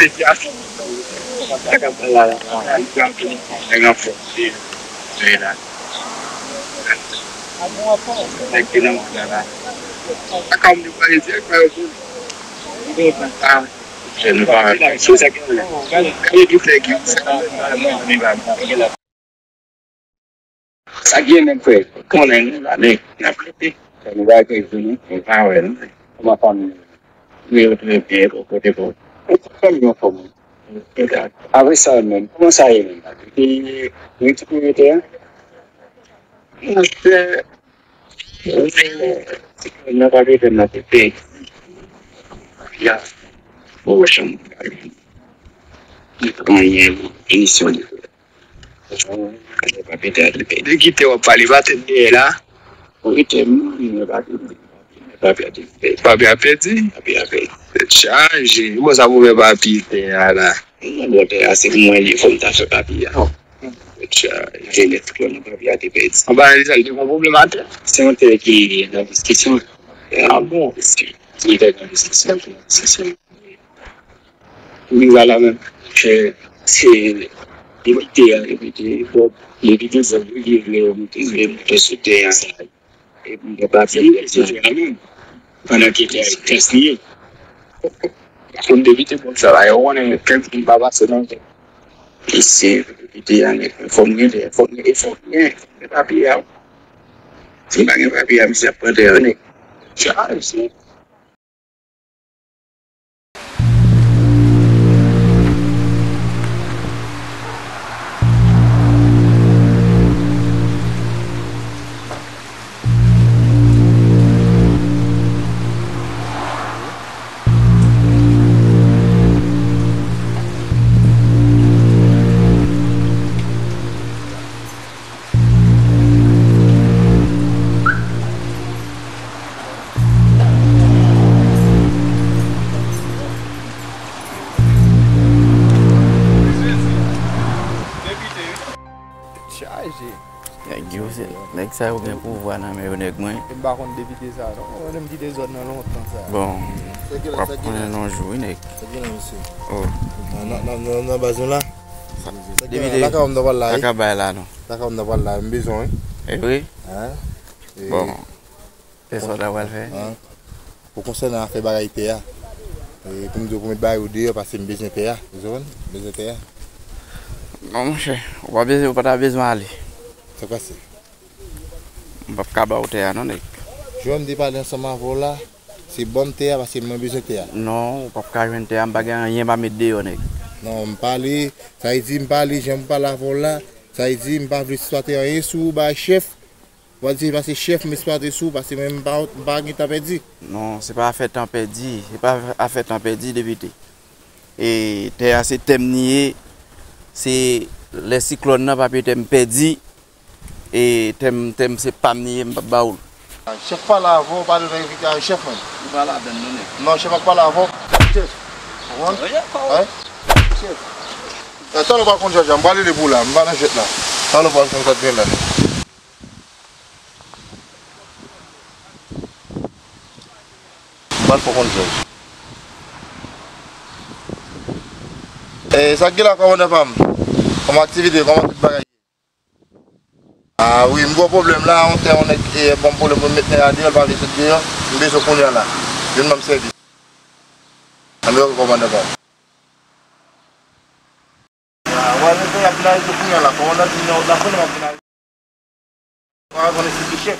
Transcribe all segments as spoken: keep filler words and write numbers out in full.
Sitiyasyon sa k ap pale la, la, la, li pral vin nèg anfòm, li, li la. Nèg ki nan mond la, la. Sa k ap di, pale di ak pale pou li. Li konprann sa. Jèn pa, sou sa ki, gade, gade ki fè ki, sa, li va, li va. Sa gen menm frè, konnen nou la, men n ap rete. Fè nou bagay nou, nou pa wè nou. Kòman fanmi nou? Nou yo trè byen, bò kote bò. Ou konprann yon fòm. Apre sa menm, kòman sa ye menm? Li, li ti kote a? Monchè, nan pa rete nan tete. Ya. Bon, wè chanm. Li pa gen emisyon li. Papye tèt, li kite w ap pale, pa tèt dèyè la. Ou kite m, li pa pèdi. Papye a pèdi. Papye a pèdi. Tèt chaje. Bon, sa pou fè papye tè a la. Bon, tè a se pou mwen li, fò m ta fè papye a. Tèt chaje nèt, konnen papye a te pèdi. Anba li sa, li te gon pwoblèm atè. Se yon tè ki nan diskisyon. Ah bon? Ki te nan diskisyon, diskisyon. Wi, vwala menm. Se, se depite a, depite Bob. Depite Bob, wi, ki vle monte, vle monte sou tè a. Epi, gen pati, se tè a menm. Pandan ke tè a, tès li ye. Pou depite Bob sa la, yo konnen kèk moun pa pase nan tè. E se depite a, nèg, fò m gen tè, fò m gen, fò m gen papye a. Si m pa gen papye a, misye ap pran tè a, nèg. Sa, se Chaje. Nèg yo, se, nèg sa yo gen pouvwa nan men yo, nèg mwen. M pa konn depite sa, non. Mwen menm kite zòn nan lontan sa. Bon, w ap konnen nan jou, wi, nèg. Sa ki la, mesye? Oh. Nan, nan, nan, nan baz nou la? Sa, sa ki la, depite, la ka m nan pral la, wi. Sa ka bay la, non. Sa ka m nan pral la, m bezwen, wi. E vre? Hein? E bon. Se sa w ta pral fè? An, pou konsènan afè bagay tè a, e, pou m di w pou met bagay yo deyò, paske m bezwen tè a. Ou konprann? M bezwen tè a. Non, monchè, ou pa bezwen, ou pa ta bezwen ale. Sa k pase? M p ap ka ba w tè a, non, nèg. Jan m te pale ansanm avè w la, se ban m tè a, paske mwen bezwen tè a. Non, ou p ap ka jwenn tè a, m pa gen anyen m pa met deyò, nèg. Non, m pale, sa vle di m pale, jan m pale avè w la, sa vle di m pa vle eksplwate anyen sou ou, bay chèf. W ap di se paske chèf m eksplwate sou ou, paske mwen m pa, m pa gen tan pèdi. Non, se pa afè tan pèdi, se pa afè tan pèdi, depite. E tè a se tè m li ye, se lè siklòn nan papye tè m pèdi, e tè m, tè m se pa m li ye, m p ap ba ou l. Chèf pale avè w, pale nan envite a, chèf mwen. Ou pa ladann non, nèg. Non, chèf ap pale avè w. Chèf. Ou konprann? Hein? Chèf. E, talè w pral konn jòj la, m pral rele pou w la, m pa nan jwèt la. Talè w pral konn sa k gen la. M pral fè w konn jòj. E, sa k gen la, kòmandan pa m? Kòman aktivite, kòman tout bagay ye? A wi, m gen yon pwoblèm la, yon tè, yon nèg, e, ban m pwoblèm pou m met nèg la deyò, l pa vle sot deyò, m bezwen kounye a la. Vin ban m sèvis. Ann, kòmandan pa m. A, w al rete, y ap vin arete kounye a la. Kòmandan di nan wout la, konnen m ap vin arete. W a konn eski ki chèf.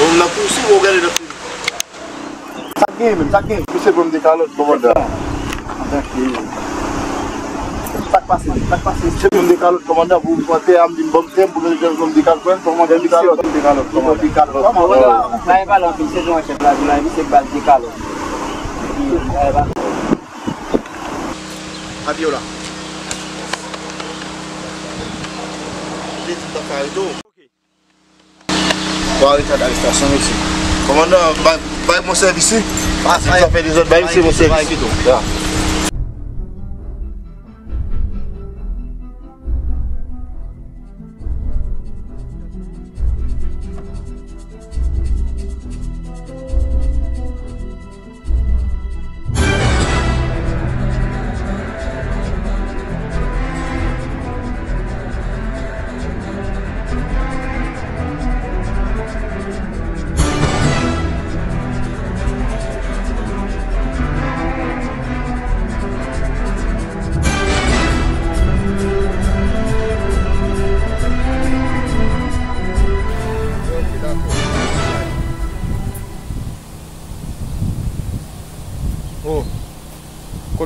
Bon, m nan pousuiv ou gade nan fim. Sa k genyen menm, sa k genyen? Misye ban m de kalòt, kòmandan. Sa k pase, sa k pase? Misye ban m de kalòt, kòmandan, pou m pran tè a, m di m ban m tè m, pou nou jwenn ban m de kalòt, kòmandan, de kalòt. Ban m de kalòt, kòmandan. Bay pale anpil, se jan chèf la di la, misye ba l de kalòt. Epi, bay pale. Papye w la. Li di m t ap ka arete w. Ou arete ak arestasyon, mesye. Kòmandan, bay, bay bon sèvis, wi. Si sa fè dezòd, bay misye bon sèvis. Ya.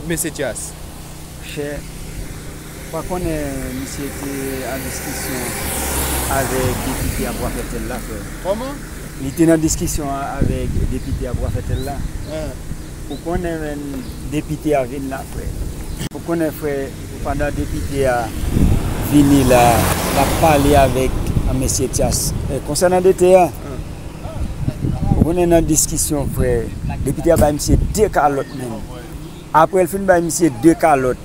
Mesye Tyas. Monchè, ou pa konnen misye te an diskisyon avèk depite a Bwafètèl la, frè. Kòman? Li te nan diskisyon a- avèk depite a Bwafètèl la. Hein. Ou konnen, menm, depite a vin la, frè. Ou konnen, frè, pandan depite a vini la, l ap pale avèk, a, mesye Tyas, eh, konsènan dete a. Hein. Ou konnen nan diskisyon, frè, depite a bay misye de kalòt, menm. Apre l fin bay misye de kalòt,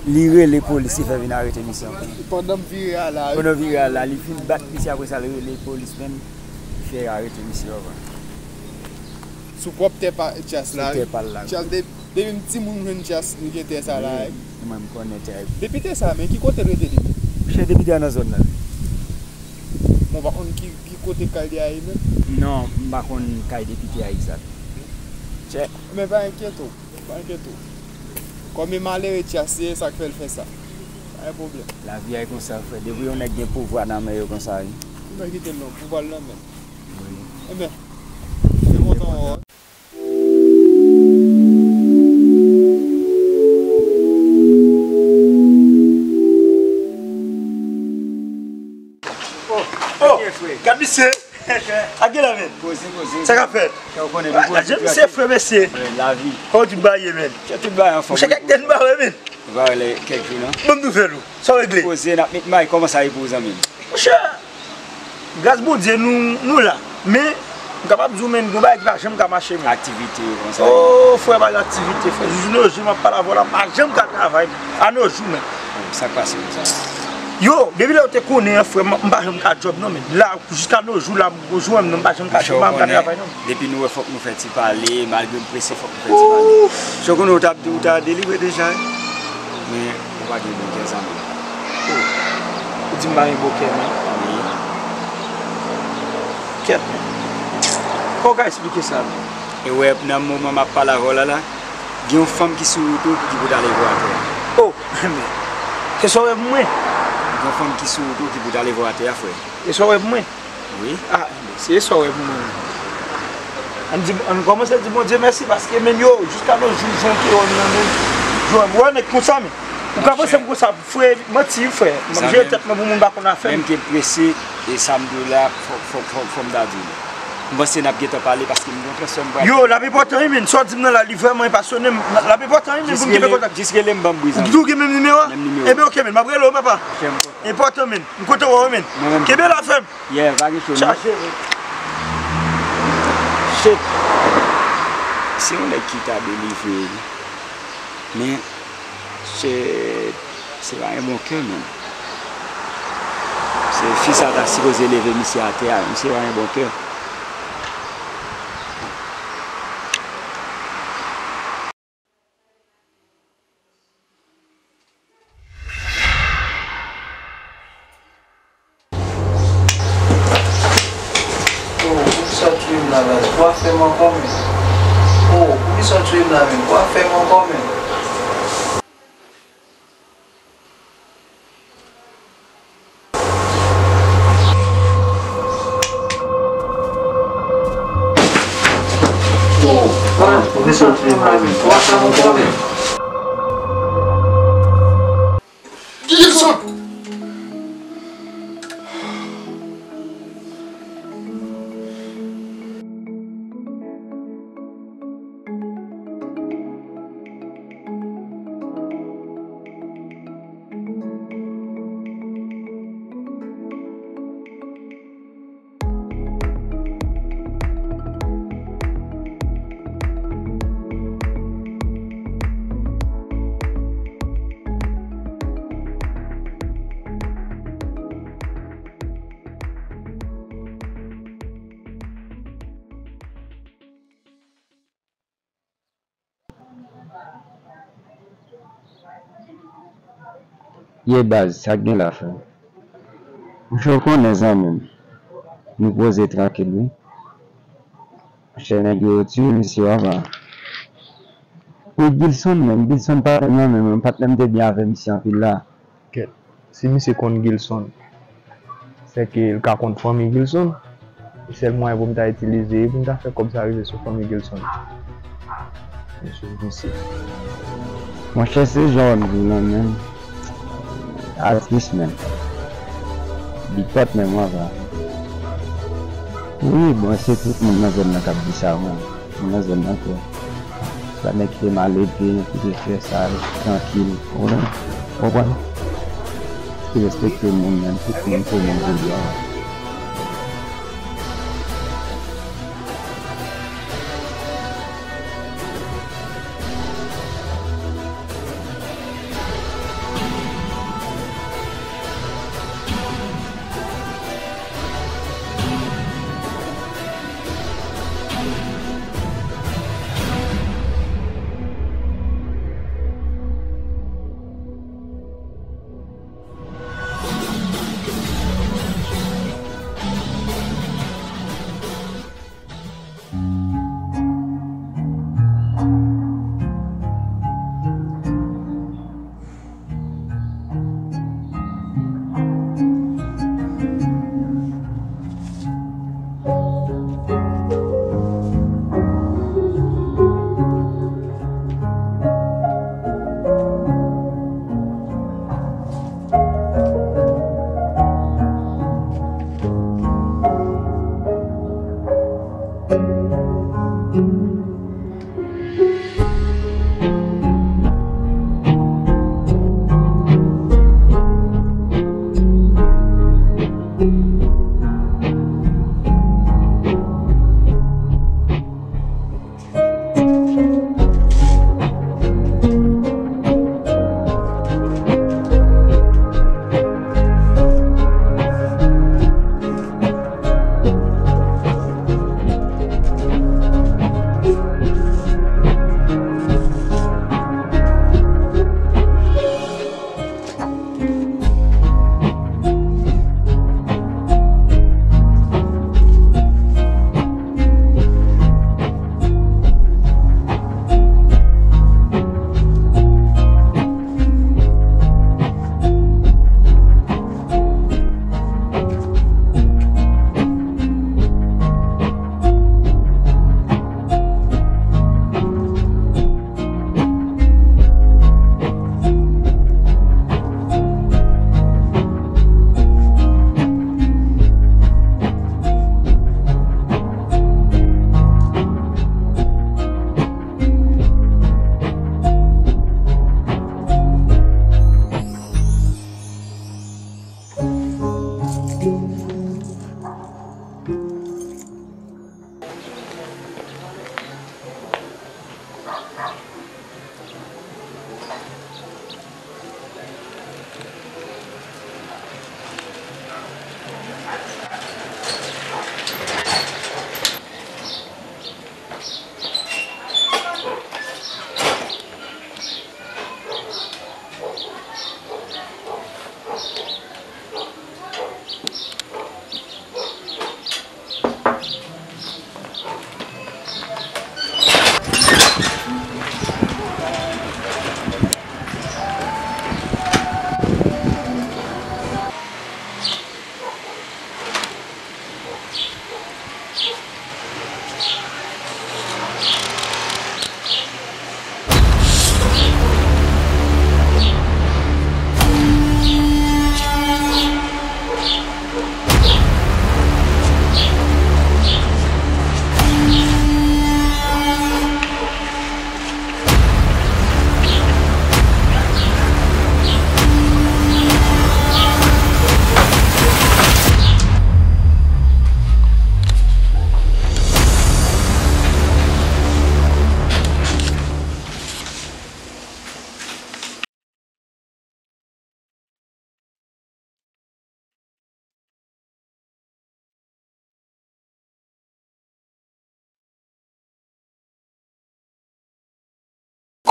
li rele polis, li fè vin arete misye ankò. Pandan m vire a la, wi. Pandan vire a la, li fin bat misye, apre sa, li rele polis, menm, li fè arete misye ankò. Sou pwòp tè pa Tyas la, wi. Sou tè pa l la, wi. Tyas, de- depi m timoun m jwenn Tyas, li gen tè sa la, wi. Wi, mwen m konnen tè. Depite sa, men ki kote l rete li menm? Monchè, depite a nan zòn nan, wi. Bon, ou pa konn ki, ki kote kay li a ye menm? Non, m pa konn kay depite a egzak. Monchè. Men pa enkyete w, pa enkyete w. Kòm e malere Tyas ye, sa k fè l fè sa. Pa gen pwoblèm. Lavi a e konsa, frè. Depi yon nèg gen pouvwa nan men yo konsa, wi. Ou mèt kite l non, pouvwa l nan men l. Wi. Ebyen, mwen kontan wè w. Oh, oh, gad misye. Ak gen la, men. Poze, poze. Sa k ap fèt? Chè, ou konnen, nou poze. Gad jan misye fre, mesye. Lavi. Kòman tout bagay ye, men? Chè, tout bagay anfòm. Monchè, kèk tèt bare, men. Ou pa wè lè kèk jou, non? Ban m nouvèl ou. Sa w regle? Poze, n ap met may, kòman sa ye pou ou, zanmi m? Monchè, gras Bondye, nou, nou la. Men, m kapab di w, men, gen bagay ki pa janm ka mache, men. Aktivite yo konsa. Oh, frè, pa gen aktivite, frè. Jis nou jou, m ap pale avè w la, m pa janm ka travay, a nou jou, men. Sa k pase konsa? Yo, depi lè w te konnen an, frè, m, m pa janm ka djòb, non, men. La, jiska nou jou, la, m, jou, m, non, m pa janm ka djòb, m pa janm ka travay, non. Depi nou wè, fòk nou fè ti pale, malgre m prese, fòk nou fè ti pale. Ouf! Chè, ou konnen, ou t ap, ou t ap delivre deja, wi. Men, ou pa gen bon kè, zanmi. Oh. Ou di m pa gen bon kè, men. Wi. Kèt, men. Kòman w ka eksplike sa, men? E wè, nan moman m ap pale avè w la, la, gen yon fanm ki sou wout ou ki pou t al leve w atè. Oh, men. Se sa w wè pou mwen? Gen yon fanm ki sou wout ou ki pou t al leve w atè a, frè. Se sa w wè pou mwen? Wi. Ah, se sa w wè pou mwen. Ann di, ann kòmanse di Bondye mèsi, paske, men, yo, jiska nou jou, jan ke yo nan men, yo, wè nèg konsa, men. Ou ka panse m konsa, frè, manti, frè. M ap jere tèt mwen pou moun pa konn afè m. Menm ke m prese, e sa m di w la, fò, fò, fò, fò m ta di w. M panse n ap gentan pale paske m gen yon transfè m pral fè. Yo, l ap enpòtan, wi, men. Sa w di m nan la, li vrèman enpasyone m. L ap enpòtan, wi, men, pou m kenbe kontak. Jis rele m, ban m bri, zanmi. Ou toujou gen menm nimewo a? Menm nimewo. Ebyen, oke, men. M ap rele w, papa. Frè m kontan. Enpòtan, men. M kontan wè w, men. Mwen menm. Kenbe la, frè m. Yeah, pa gen cho, non. Chaje, wi. Shit. Se yon nèg ki ta delivre, wi. Men, shit, se pa yon bon kè, menm. Se fi sa ta sipoze leve misye atè a, misye pa yon bon kè. Oh, poukisa w touye m la, baz? Ou ap fè m ankò, men. Oh, poukisa w touye m la, men? Ou ap fè m ankò, men. Ye baz, sa k gen la, frè? Monchè, ou konnen, zanmi m, nou poze trankil, wi. Monchè, nèg yo tiye misye, papa. Wi, Gilson menm, Gilson patnè m nan menm, patnè m te byen avè misye anpil la. Kèt. Si misye konn Gilson, sèke l ka konn fanmi Gilson. E sèl mwayen pou m ta itilize, e pou m ta fè kòb sa rive sou fanmi Gilson. Mesye, misye. Monchè, se jan w di lan menm. Atis menm. Li pa t menm anvan. Wi, bon, se tout moun nan zòn nan k ap di sa, mwen. Moun nan zòn nan tou. Sa nèg ki te mal edve, ki te fè sa, trankil. Ou konprann? Ou konprann? Ki respekte moun menm, tout moun se moun pou li an.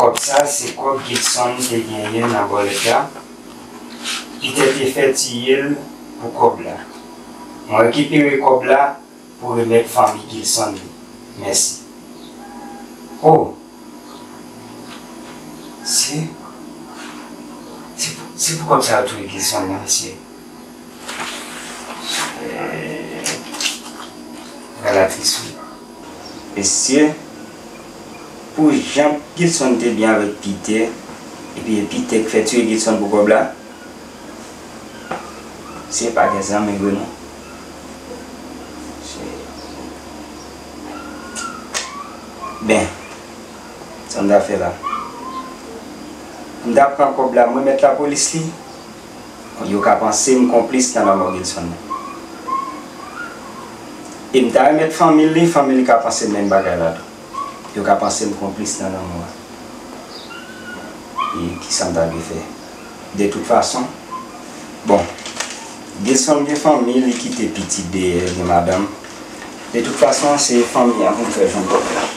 Kòb sa, se kòb Gilson te genyen nan bòlèt la. Pitè te fè tiye l pou kòb la. Mwen rekipere kòb la pou remèt fanmi Gilson li. Mèsi. O! Se, se pou, se pou kòb sa yo touye Gilson nan, mesye. Gad la tris, wi. Mesye, pou jan Gilson te byen avèk Pitè, Epi e Peter k fè tiye Gilson pou kòb la. Se pa gen zanmi vre non. Se ben, sa m ta fè la? M ta pran kòb la, m remèt lapolis li. Yo ka panse m konplis nan lanmò Gilson nan. E m ta remèt fanmi li, fanmi li ka panse menm bagay la tou. Yo ka panse m konplis nan lanmò a. E kisa m ta dwe fè? De tout fason, bon, Gilson gen fanmi, li kite pitit dèyè, gen madanm. De tout fason, se fanmi a pou m fè jwenn kòb la.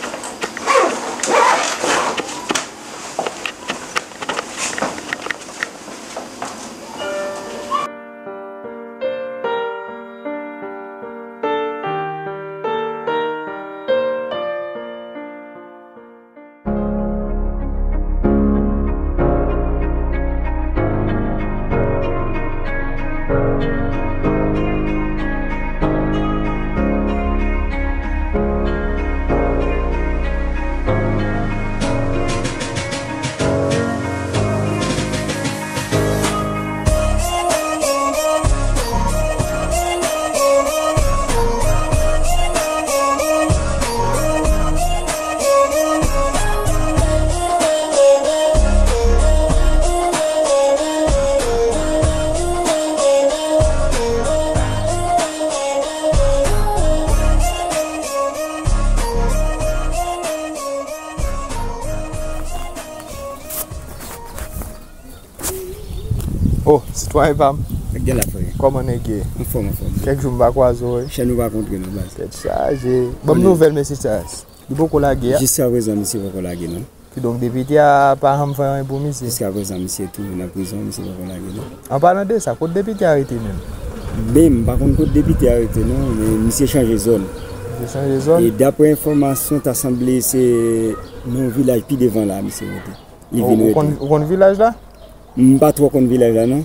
Oh, sitwayen pa m. Gen la, frè. Kòman nèg ye? Anfòm, anfòm. Kèk jou m pa kwaze w, wi. Chèn nou pa kontre non, baz. Tèt chaje. Ban m nouvèl mesye Charles. Li poko lage a? Jiskaprezan, misye poko lage non. Kidonk, depite a pa janm fè anyen pou misye? Jiskaprezan, misye toujou nan prizon, misye poko lage non. An palan de sa, kot depite a rete menm? Ben, m pa konn kot depite a rete non, men misye chanje zòn. Misye chanje zòn? E daprè enfòmasyon, ta sanble se nan yon vilaj pi devan la misye rete. Li vin rete. Ou konn, ou konn vilaj la? M pa twò konn vilaj la non.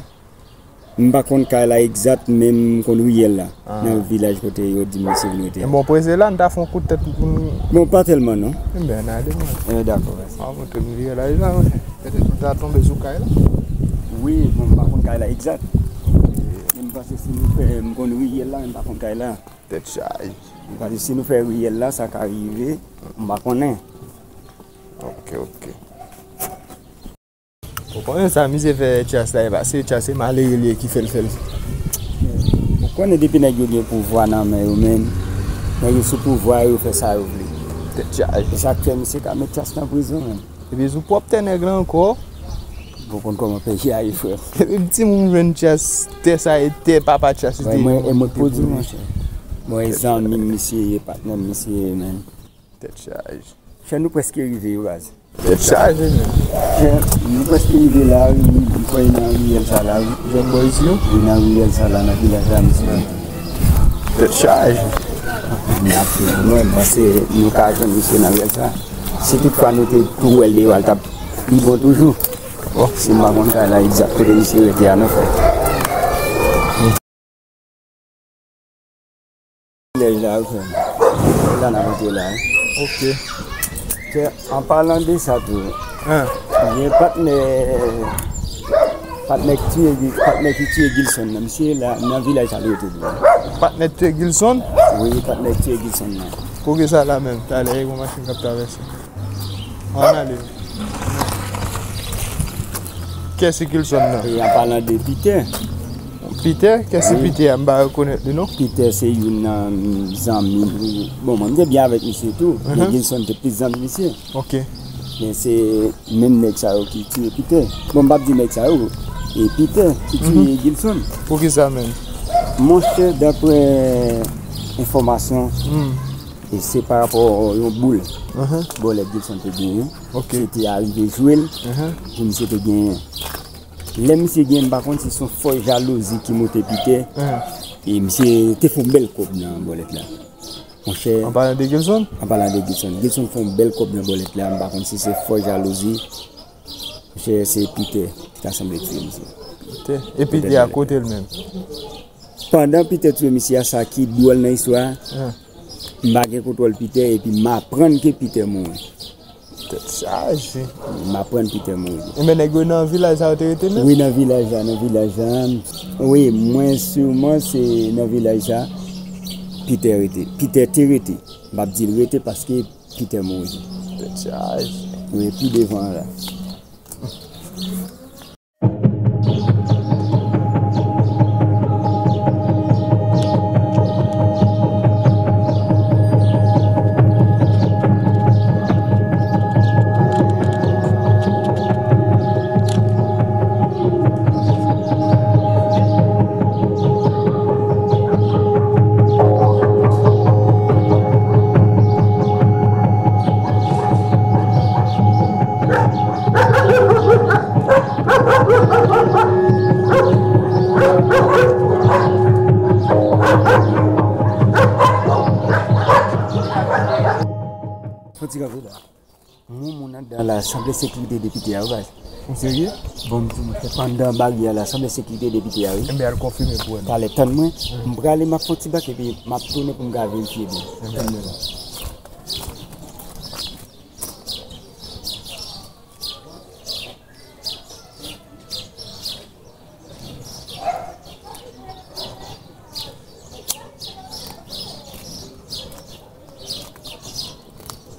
M pa konn kay la egzat, men m konn riyèl la. Ah. Nan vilaj kote yo di m misye vin rete. Bon, prese la, n ta fè yon kout tèt pou n... Bon, pa tèlman non. Enben, n ale, mwen. Eh, dakò, mèsi. A, montre m riyèl la, la, mwen. Petèt nou ta tonbe sou kay la. Wi, bon, m pa konn kay la egzat. Men m panse si nou fè, m konn riyèl la, men m pa konn kay la. Tèt chaje. M panse si nou fè riyèl la, sa ka rive, m pa konnen. Ok, ok. Ou konnen sa misye fè Tyas la, e pa se Tyas, se malere li ye ki fè l fè l. Ou konnen depi nèg yo gen pouvwa nan men yo, men nèg yo sou pouvwa yo, yo fè sa yo vle. Tèt chaje. E sa k fè misye ka met Tyas nan prizon menm. Epi sou pwòp tè nèg la ankò. Ou konn kòman peyi a ye, frè. Epi timoun jwenn Tyas, tè sa e tè papa Tyas li te ye. Mwen, e mwen pou di w, monchè. Mwen, e zanmi m misye ye, patnè m misye ye, menm. Tèt chaje. Chè, nou prèske rive yo, baz. Tèt chaje, men. Chè, nou prèske rive la, wi, wi, m kwè nan riyèl sa la, wi. Jwenn bò isi yo? Wi, nan riyèl sa la, nan vilaj la, misye. Tèt chaje. N ap suiv nou, m panse nou ka jwenn misye nan riyèl sa. Si toutfwa nou te tou wè l deyò a, l t ap pi bon toujou. Bon. Si m pa konn kay la egzat kote misye rete a, non, frè. Lèj la, wi, frè m. La n ap antre la, wi. Ok. Kè, an palan de sa tou, gen patnè, patnè ki tiye, patnè ki tiye Gilson nan, misye la, nan vilaj sa li rete tou. Patnè ki tiye Gilson? Wi, patnè ki tiye Gilson nan. Pou ki sa la menm? Talè, e gon machin k ap travèse. Ann ale. Kiyès ki Gilson nan? E an palan de Peter. Peter? Kiyès ki Peter a? M pa rekonèt li non. Peter se youn nan zanmi m. Bon, mwen m te byen avèk misye tou. Men Gilson te plis zanmi misye. Ok. Men se menm nèg sa yo ki tiye Peter. Bon, m p ap di nèg sa yo. E Peter ki tiye Gilson. Pou ki sa menm? Monchè, daprè enfòmasyon, e se pa rapò yon boul bòlèt Gilson te genyen. Ok. Se te arive jwe l pou misye te genyen. Lè misye genyen, m pa konn si se yon fòs jalouzi ki moute Peter. E misye te fè yon bèl kòb nan bòlèt la. Monchè. An palan de Gilson? An palan de Gilson. Gilson fè yon bèl kòb nan bòlèt la, m pa konn si se fòs jalouzi. Monchè, se Peter ki ta sanble tiye misye. Peter. E Peter a kote l menm? Pandan Peter tiye misye a, sa ki dwòl nan istwa a, m pa gen kontwòl Peter epi m aprann ke Peter mouri. Tèt chaje. M aprann Peter Moïse. Enben, nèg yo nan vilaj sa yo te rete menm? Wi, nan vilaj la, nan vilaj la. Wi, mwen siman se nan vilaj sa Peter rete. Peter te rete. M ap di l rete paske Peter mouri. Tèt chaje. Wi, pi devan la. Fon ti kanpe la. Moun, moun anndan la, sanble sekirite depite a, wi, baz. Ou serye? Bon, m di w, mwen fè anndan baryè la, sanble sekirite depite a, wi. Enben, al konfime pou wè non. Talè, tann mwen, m prale, m ap fè yon ti bak, epi m ap tounen pou m ka verifye byen. Enben. Tann mwen la.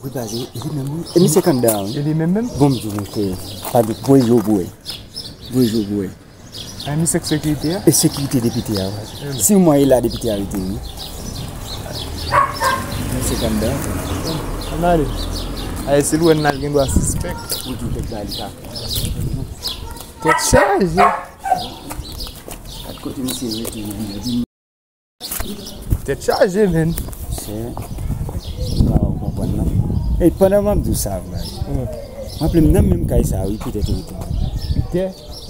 Wi, baz, e, e li menm, wi. E misye k anndan an, wi. E li menm menm? Bon, m di w, monchè, pa dout, voye je w pou wè. Voye je w pou wè. A, misye k sekirite a? E sekirite depite a, wi. Siman e la depite a rete, wi. Misye k anndan an. Ann ale. A, e si l wè n al gen dwa sispèk. Wi, tout tèt ba li ka. Tèt chaje. Gad kote misye rete, menm. Tèt chaje, menn. Se, m pa konprann, non. E pandan m ap di w sa, vre. Hmm. M raple m nan menm kay sa, wi, Peter te rete. Peter?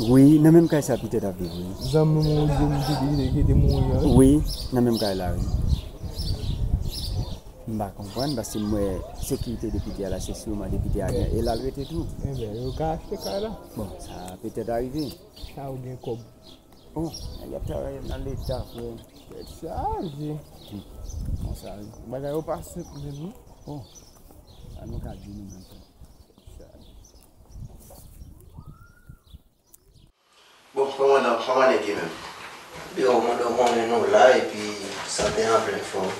Wi, nan menm kay sa, Peter t ap viv, wi. Zanmi m ou di m ki te, ki te mouri an, wi? Wi, nan menm kay la, wi. M pa konprann, paske m wè sekirite depite a la, se siman depite a gen, e l al rete tou. Enben, yo ka achte kay la. Bon, sa petèt arive. Sa ou gen kòb. Oh, nèg ap travay nan leta, frè. Tèt chaje. Hmm. Konsa, wi. Bagay yo pa senp menm, non. Oh, sa nou ka di nou menm, frè. Tèt chaje. Bon, kòmandan, kòman nèg ye menm? Biro, mwen dwe konnen nou la, epi sante an plen fòm.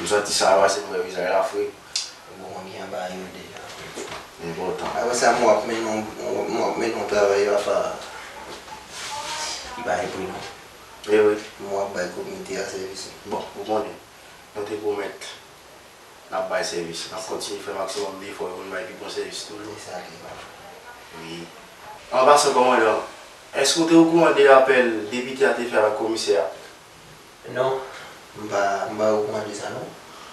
M santi sa, paske m wè vizaj la fre. Bon, gen bagay yo deja. Enpòtan. Apre sa, mwen ap mennen yon, mwen ap mennen yon travay, papa. Li pa gen pri, non. E wi. Mwen ap bay komite a sèvis. Bon, ou konnen, nou te pwomèt n ap bay sèvis. N ap kontinye fè maksimòm defò pou n bay pi bon sèvis toujou. Se sa ki bon. Wi. An pasan, kòmandan, èske w te okouran de apèl depite a te fè avèk komisè a? Non, m pa, m pa okouran de sa non.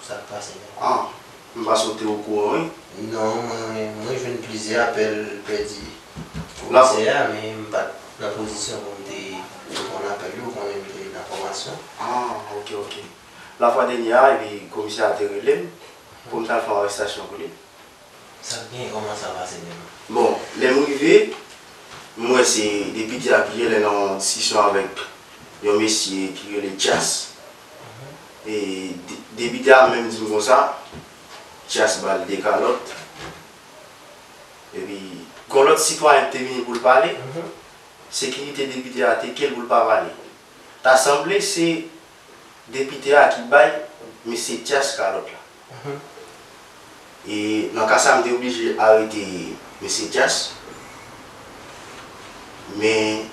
Sa k pase menm? Ah, m panse w te okouran, wi. Non, mwen, mwen jwenn plizyè apèl pèdi komisè a, men m pa t nan pozisyon pou m te reponn apèl yo, konnen m te nan fòmasyon. Ah, ok, ok. Lafwa dènyè a, epi komisè a te rele m pou m t al fè yon arestasyon pou li. Sa k gen, kòman sa pase menm? Bon, lè m rive, m wè se depite a ki genlè nan yon diskisyon avèk yon mesye ki rele Tchas. E de-, depite a menm di m konsa, Tchas ba l de kalòt. Epi, gon lòt sitwayen ki te vini pou l pale. Sekirite depite a teke l pou l pa pale. Ta sanble se depite a ki bay mesye Tchas kalòt la. E nan ka sa, m te oblije arete mesye Tchas. Men,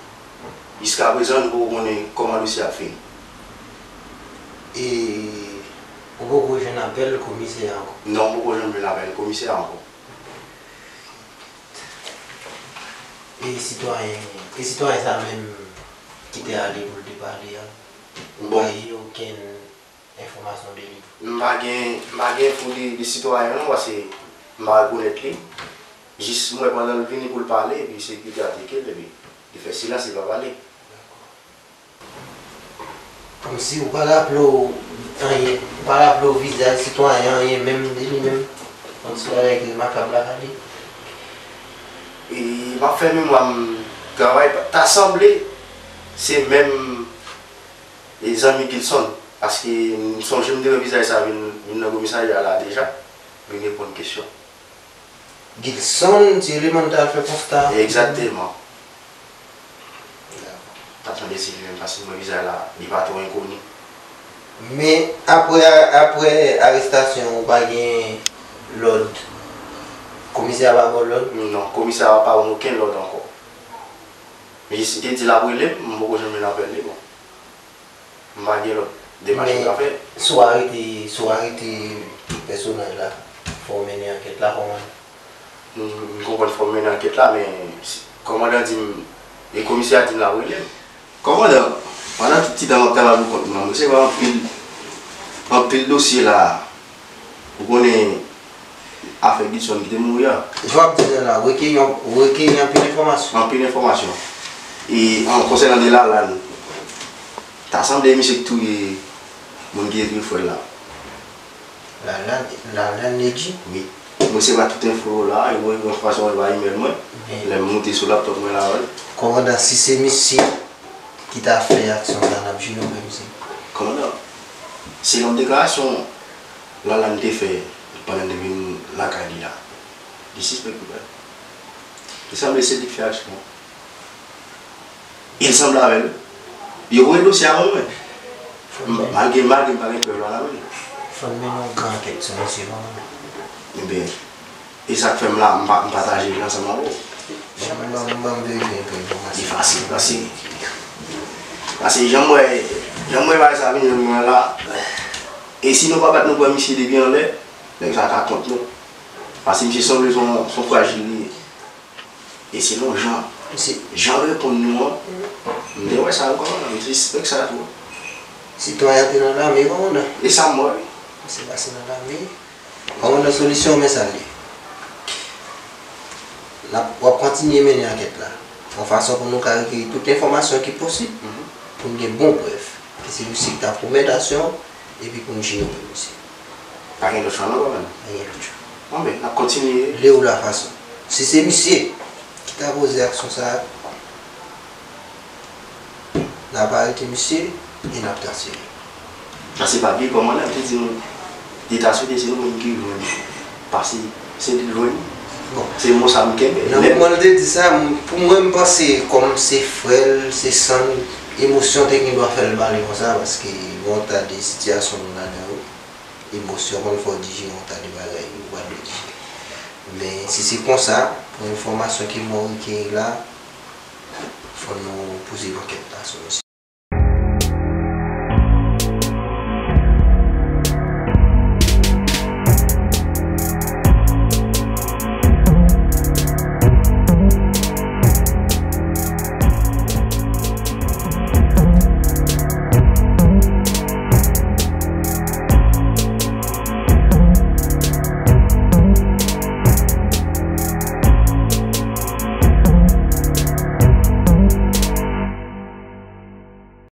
jiskaprezan, nou poko konnen kòman dosye a ap fini. E ou poko jwenn apèl komisè a ankò? Non, m poko janm jwenn apèl komisè a ankò. E sitwayen, e sitwayen sa menm ki te ale pou l te pale a, ou pa gen okenn enfòmasyon de li? M pa gen, m pa gen enfo de, de sitwayen an non, paske m pa rekonèt li. Jis m wè pandan l vini pou l pale, epi sekirite a teke l, epi li fè silans, li pa pale. Kòmsi ou pa raple w anyen, ou pa raple w vizaj sitwayen an, anyen menm de li menm. Yon ti bagay ki remakab la, gade. E m ap fè memwa m travay, ta sanble se menm e zanmi Gilson, paske m sonje m te wè vizaj sa vin, vin nan komisarya la deja, vin reponn kesyon. Gilson, se li menm t al fè konsta. Egzakteman. Dakò. T ap tande se li menm, paske mwen vizaj la, li pa twò enkoni. Men apre, apre arestasyon, ou pa gen lòd? Komisè a pa ba w lòd? Non, komisè a pa ban m okenn lòd ankò. Men si te di l ap rele m, m poko janm jwenn apèl li, bon. M pa gen lòt demach m ka fè. Men si w arete, si w arete pèsonaj la, fò w mennen ankèt la, kòman? M, m konprann fò m mennen ankèt la, men si, kòmandan di m, e komisè a di m l ap rele m. Kòmandan, pandan tout ti tan m ap travay pou kont mwen, m resevwa anpil, anpil dosye la. Ou konnen afè Gilson ki te mouri a. Jan w ap di l la, w rekeyi, w rekeyi anpil enfòmasyon. Anpil enfòmasyon. E an konsènan de Lalann, ta sanble misye ki touye moun ki te touye frè l la. Lalann, Lalann Nedji? Wi. Mwen resevwa tout enfo yo la, e mwen, enfòmasyon yo pa imèl mwen. Lè m moute sou laptòp mwen la, wi. Kòmandan, si se misye ki ta fè aksyon sa, n ap jwenn oubyen misye? Kòmandan, selon deklarasyon Lalann te fè pandan l te vin lakay li a, li sispèk wi, baz. Li sanble se li k fè aksyon an. E l sanble avè l. Yo voye dosye a ban mwen. Fò n mennen. Malgre, malgre m pa gen prèv la nan men m. Fò n mennen yon gran ankèt sou misye, kòmandan. Ebyen, e sa k fè m la, m pa, m pataje l ansanm avè w. Ban m, ban m, ban m verifye enpe enfòmasyon. Li fasil, paske, paske jan m wè, jan m wè bagay sa vini nan men mwen la, e si nou pa bat nou pran misye depi anlè, nèg sa ka kont nou. Paske misye sanble se yon, se yon frajil li ye. E selon jan, jan l reponn nou an, m te wè sa wi, kòmandan, m te sispèk sa twò. Sitwayen an te nan lame, kòmandan. E sa m wè wi. Se pase nan lame. Kòmandan, solisyon, men sa l ye. N ap, w ap kontinye mennen ankèt la yon fason pou nou ka rekeyi tout enfòmasyon ki posib, pou n gen bon prèv ke se misye ki ta komèt aksyon an, epi pou n jwenn misye. Pa gen lòt chwa non, kòmandan? Pa gen lòt chwa. Bon, ben, n ap kontinye. Lè ou la fason. Si se misye ki ta poze aksyon sa a, n ap arete misye e n ap transfere. Paske pa bliye kòmandan te di nou, li ta swete se nou menm ki jwenn li. Paske se li k jwenn li. Bon. Se mo sa m kenbe. Nan moman l te di sa, m, pou mwen, m panse kòm se frè l, se san l, emosyon te gen dwa fè l pale konsa, paske gen yon ta de sitiyasyon nou ladan yo. Emosyon konn fè w dijere yon ta de bagay ou pa dwe dijere. Men si se konsa, pou enfòmasyon ke mwen rekeyi la, fò nou pouswiv ankèt la sou misye.